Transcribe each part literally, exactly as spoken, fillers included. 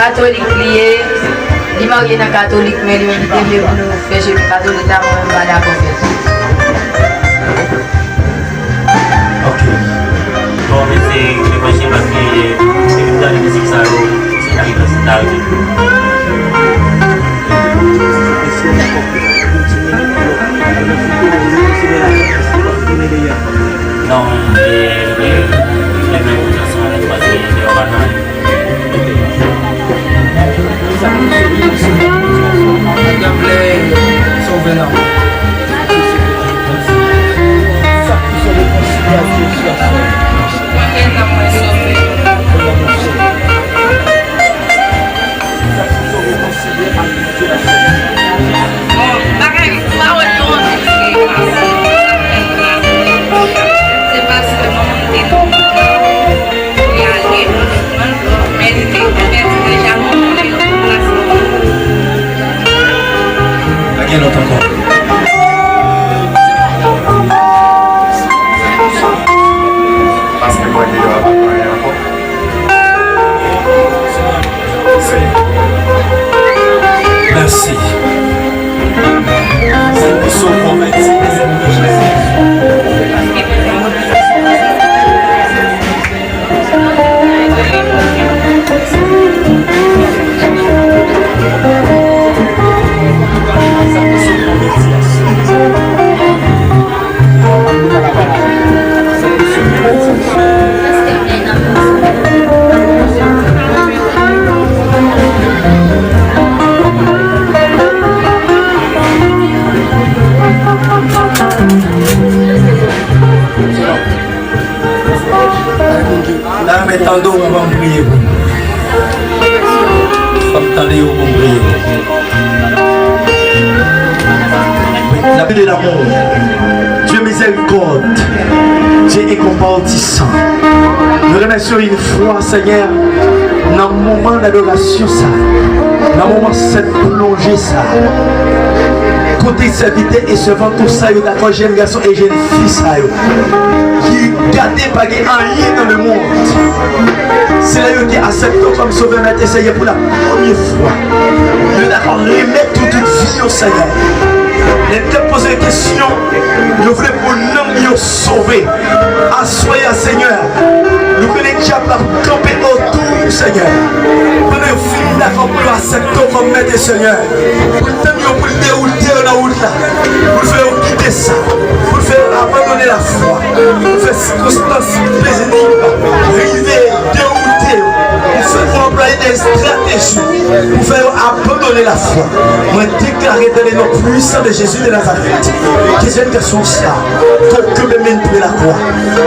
Katolik li ye, li marye nan katolik, men li menm li te vle pou nou fè cheve katolik la, mwen menm m pa dakò fè l. Ok. Bon, men se revanche paske depi m tande mizik sa yo, se ta rive, se ta rive. Non, e, e, e, e, e, paske deyò pa nan Bon, bagay, pawòl yo anpil se pase, se paske manman m te nan koup lan, li ale, men li te pèdi deja manman l nan plas manman m. Pa gen lòt ankò. Paske mwen deyò a pa anyen ankò. Mèsi. Se pou sove w, mèsi. Mwen ta renmen tande w, mwen ban m priye pou nou. Ban m tande yo pou m priye pou nou. Wi, la vie de l'amour. Dieu miséricorde. Dieu est comportissant. Nou remèsye w yon fwa, Senyè, nan moman dadorasyon sa, nan moman sèt plonje sa, kote sèvitè e sèvant ou sa yo dakò, jèn gason e jèn fi sa yo, ki gade pa gen anyen nan lemonn. Se lè yo te aksepte w kòm Sovè, Mèt e Senyè pou la premye fwa. Yo dakò remèt ou tout vi yo, Senyè. Lè n te poze kesyon, yo vle pou nanm yo sove. Aswè a, Senyè, nou konnen dyab la ap kanpe otou, Senyè. Pandan yo fin dakò pou yo aksepte w kòm Mèt e Senyè, pou l tann yo, pou l dewoute yo nan wout la, pou l fè yo kite sa, pou l fè yo abandone lafwa, pou l fè sikonstans peze rive dewoute yo, pou l fè yo anplwaye de estrateji pou fè yo abandone lafwa. Mwen deklare dans le nom puissant de Jésus de Nazareth, ke jèn gason sa, ke w kenbe men l pre lakwa.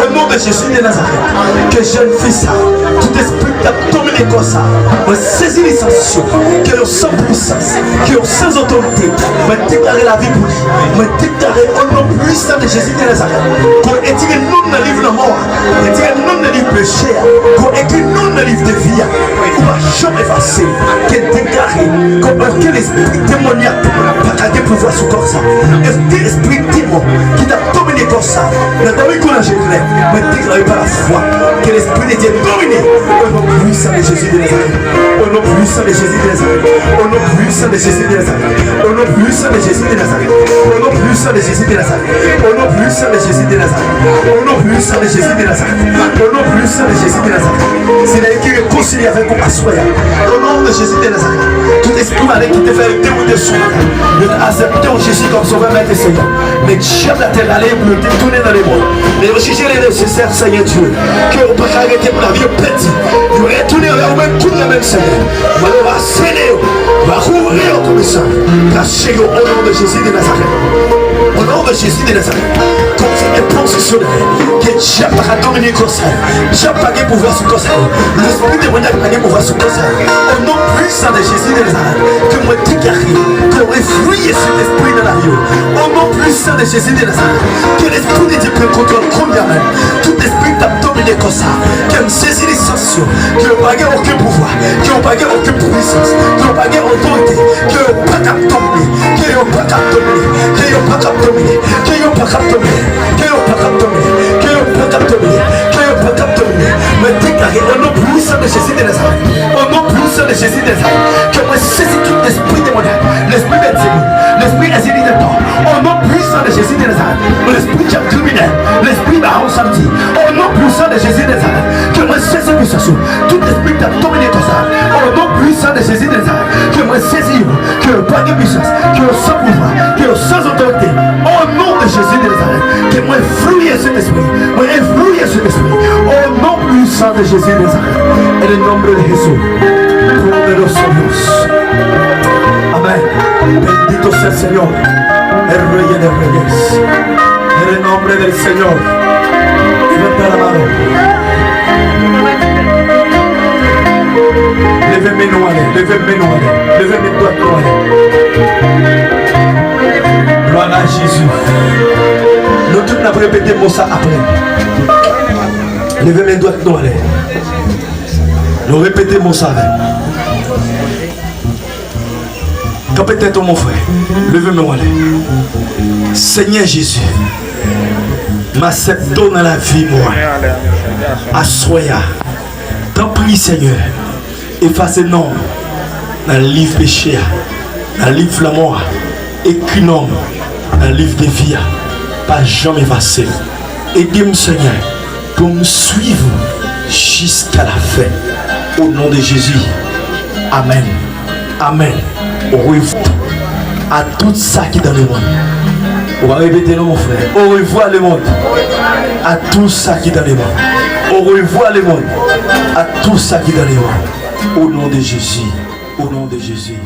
Au nom de Jésus de Nazareth, ke jèn fi sa, tout espri k t ap domine kò sa, mwen sezi lisans yo, ke yo san pwisans, ke yo san otorite. Mwen deklare lavi pou li. Mwen deklare, au nom puissant de Jésus de Nazareth, ke w etire non l nan liv lanmò a, etire non l nan liv peche a, ke w ekri non l nan liv de vi a. Ou pa janm efase l. Ke deklare ke okenn espri demonyak pa ka gen pouvwa sou kò sa. Espri, espri demon ki t ap domine kò sa, nan dòmi kou nan je klè, mwen deklare pa lafwa ke Lespri de Dye domine. Au nom puissant de Jésus de Nazareth. Au nom puissant de Jésus de Nazareth. Au nom puissant de Jésus de Nazareth. Au nom puissant de Jésus de Nazareth. Au nom puissant de Jésus de Nazareth. Au nom puissant de Jésus de Nazareth. Au nom puissant de Jésus de Nazareth. Au nom puissant de Jésus de Nazareth. Seyè ki rekonsilye avèk ou aswè a. Au nom de Jésus de Nazareth. Tout espri malè ki te fè yo dewoute sou ou, yo t aksepte w Jezi kòm Sovè, Mèt e Senyè. Men dyab la te rale yo pou yo te tounen nan lemonn. Men yo jije li nesesè, Senyè Dye, ke yo pa ka rete pou lavi yo pèdi. Yo retounen anlè ou menm kounye a menm, Senyè. Mwen yo asele yo, yo akouvri yo kòm sa. Kache yo au nom de Jésus de Nazareth. Au nom de Jésus de Nazareth. Kòm se enpozisyon de ke dyab pa ka domine kò sa. Dyab pa gen pouvwa sou kò sa. Lespri demonyak pa gen pouvwa sou kò sa. Au nom puissant de Jésus de Nazareth, ke mwen deklare ke w refriye Sentespri nan lavi yo. Au nom puissant de Jésus de Nazareth, ke Lespri de Dye pran kontwòl kounye a menm. Tout espri k t ap domine kò sa, ke m sezi lisans yo, ke yo pa gen okenn pouvwa, ke yo pa gen okenn pwisans, ke yo pa gen otorite, ke yo pa kab domine, ke yo pa kab domine, ke yo pa kab domine, ke yo pa kab domine, ke yo pa kab domine, ke yo pa kab domine, ke yo pa kab domine. Mwen deklare, au nom puissant de Jésus de Nazareth, au nom puissant de Jésus de Samdi, o non pwisan de Jezi Nazarèt, ke mwen sezi pwisans ou. Tout espri ki t ap domine kò sa, o non pwisan de Jezi Nazarèt, ke mwen sezi yo, ke yo pa gen pwisans, ke yo san pouvwa, ke yo san otorite. O non de Jezi de Nazarèt, ke mwen enflouye Sentespri, mwen enflouye Sentespri. O non pwisan de Jezi de Nazarèt, en el nombre de Jesús, poderoso Dios. Amén. Bendito sea el Señor, el Rey de Reyes. En el nombre del Señor. Levanta la mano. Leve men nou anlè, leve men nou anlè, leve men dwat nou anlè. Glwa a Jezi. Nou tout n ap repete mo sa apre m. Leve men dwat nou anlè. Nou repete mo sa avè m. Kanpe tèt ou, mon frè. Leve men w anlè. Senyè Jezi, m aksepte w nan lavi mwen. Aswè a, tanpri, Senyè, efase non m nan liv peche a, nan liv lanmò a. Ekri non m nan liv de vi a. Pa janm efase l. Ede m, Senyè, pou m swiv ou jiska lafen. O non de Jezi. Amèn. Amèn. Au revoir à tout ça qui dans le monde. Ou va répéter non, mon frère. Au revoir, le monde. À tout ça qui dans le monde. Au revoir, le monde. À tout ça qui dans le monde. Au nom de Jésus. Au nom de Jésus.